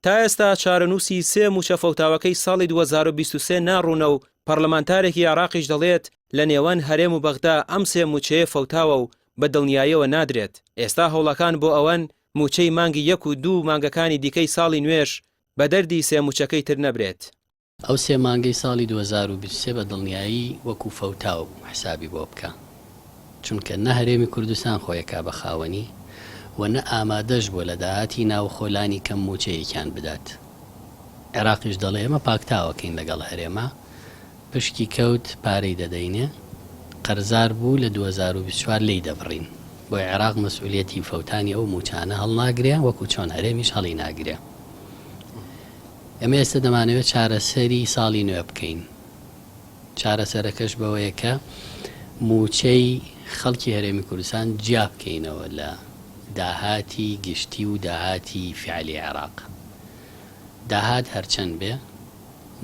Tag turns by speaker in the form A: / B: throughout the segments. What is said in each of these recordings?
A: تا ئێستا چارەنووسی سێ مووچە فەوتاوەکەی ساڵی 2023 ناڕوونە و پەڕلەمانتارێکی عێراقیش دەڵێت، لە نێوان هەرێم و بەغدا ئەم سێ مووچەیە فەوتاوە و بە دڵنیاییەوە نادرێت، ئێستا هەوڵەکان بۆ ئەوەن مووچەی مانگی یەک و دوو مانگەکانی دیکەی ساڵی نوێش بە دەردی سێ مووچەکەی تر نەبرێت.
B: ئەو سێ مانگەی ساڵی 2023 بە دڵنیایی وەکو فەوتاو حسابی بۆ بکە، چونکە نە هەرێمی کوردستان خۆی ئەکا بە خاوەنی و نە ئامادەش بووە لە داهاتی ناوخۆ لانی کەم مووچەیەکیان بدات. عێراقیش دەڵێ ئێمە پاکتاوەکەین لەگەڵ هەرێما، پشکی کەوت پارەی دەدەینێ، قەرزار بوو لە 2024 لێی دەبڕین. بۆیە عێراق مەسئولیەتی فەوتانی ئەو مووچانە هەڵناگرێ وەکو چۆن هەرێمیش هەڵیناگرێ. ئێمە ئێستا دەمانەوێت چارەسەری ساڵی نوێ بکەین، چارەسەرەکەش بەوەیە کە مووچەی خەڵکی هەرێمی کوردستان جیا بکەینەوە لە داهاتی گشتی و داهاتی فیعلی عێراق. داهات هەرچەند بێ،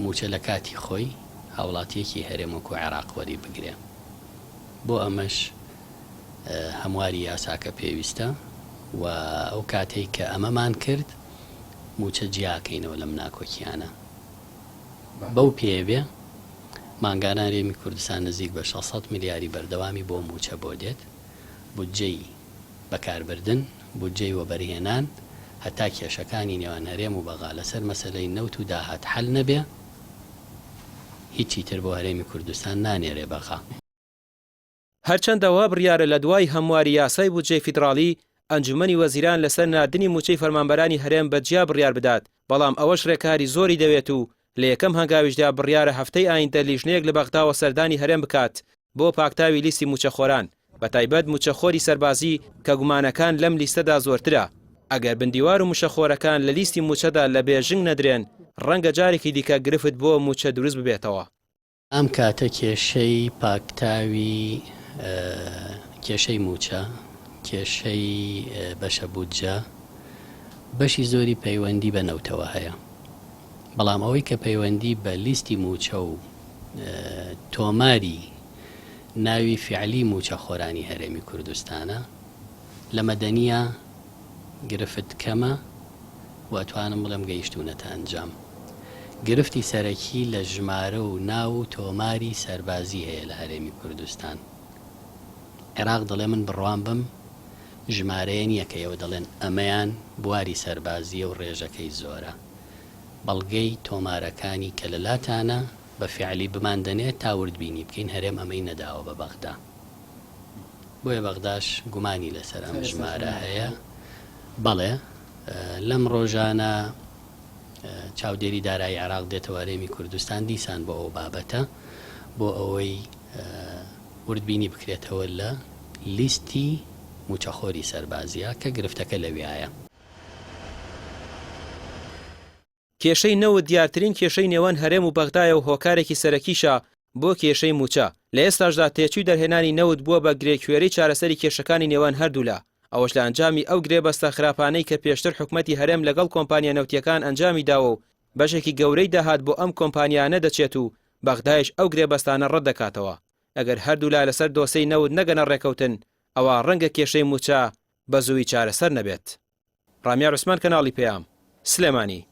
B: مووچە لە کاتی خۆی هاوڵاتییەکی هەرێم وەکو عێراق وەری بگرێ. بۆ ئەمەش هەمواری یاساکە پێویستە و ئەو کاتەی کە ئەمەمان کرد، مووچە جیاکەینەوە لەم ناکۆکییانە. بەو پێیە بێ، مانگانە هەرێمی کوردستان نزیک بە 600 ملیاری بەردەوامی بۆ مووچە بۆ دێت، بودجەی بەکاربردن، بودجەی وەبەرهێنان، هەتا کێشەکانی نێوان هەرێم و بەغا لەسەر مەسەلەی نەوت و داهات حەل نەبێ، هیچی تر بۆ هەرێمی کوردستان نانێرێ بەغا.
A: هەرچەندە وا بڕیارە لە دوای هەمواری یاسای بودجەی فیدڕاڵی، ئەنجومەنی وەزیران لەسەر ناردنی مووچەی فەرمانبەرانی هەرێم بە جیا بڕیار بدات، بەڵام ئەوەش رێکاری زۆری دەوێت و لە یەکەم هەنگاویشدا بڕیارە هەفتەی ئایندە لیژنەیەک لە بەغداوە سەردانی هەرێم بکات بۆ پاکتاوی لیستی مووچەخۆران، بەتایبەت مووچەخۆری سەربازی کە گومانەکان لەم لیستەدا زۆرترە. ئەگەر بندیوار و مووچەخۆرەکان لە لیستی مووچەدا لە بێژنگ نەدرێن، رەنگە جارێکی دیکە گرفت بۆ مووچە دروست ببێتەوە.
B: ئەم کاتە کێشەی پاکتاوی کێشەی مووچە، کێشەی بەشە بودجە بەشی زۆری پەیوەندی بە نەوتەوە هەیە، بەڵام ئەوەی کە پەیوەندی بە لیستی مووچە و تۆماری ناوی فیعلی مووچەخۆرانی هەرێمی کوردستانە لە مەدەنییە گرفت کەمە و ئەتوانم بڵێم گەیشتوونەتە ئەنجام. گرفتی سەرەکی لە ژمارە و ناو و تۆماری سەربازی هەیە لە هەرێمی کوردستان. عێراق دەڵێ من بڕوام بەم ژمارەیە نییە کە ئێوە دەڵێن ئەمەیان بواری سەربازییە و ڕێژەکەی زۆرە. بەڵگەی تۆمارەکانی کە لە لاتانە بە فیعلی بماندەنێ تا وردبینی بکەین، هەرێم ئەمەی نەداوە بە بەغدا. بۆیە بەغداش گومانی لەسەر ئەم ژمارە هەیە. بەڵێ لەم ڕۆژانە چاودێری دارایی عێراق دێتەوە هەرێمی کوردستان دیسان بۆ ئەو بابەتە بۆ ئەوەی وردبینی بکرێتەوە لە لیستی مووچەخۆری سەربازیە کە گرفتەکە لەویایە.
A: کێشەی نەوت دیارترین کێشەی نێوان هەرێم و بەغدایە و هۆکارێکی سەرەکیشە بۆ کێشەی مووچە، لە ئێستاشدا تێچووی دەرهێنانی نەوت بووە بە گرێکوێرەی چارەسەری کێشەکانی نێوان هەردوولا، ئەوەش لە ئەنجامی ئەو گرێبەستە خراپانەی کە پێشتر حکومەتی هەرێم لەگەڵ کۆمپانیا نەوتییەکان ئەنجامی داوە و بەشێکی گەورەی داهات بۆ ئەم کۆمپانیانە دەچێت و بەغدایش ئەو گرێبەستانە ڕەتدەکاتەوە. ئەگەر هەردوولا لەسەر دۆسێی نەوت نەگەنە ڕێکەوتن، ئەوا ڕەنگە کێشەی مووچە بە زوویی چارەسەر نەبێت. ڕامیار عوسمان کەناڵی پەیام، سلێمانی.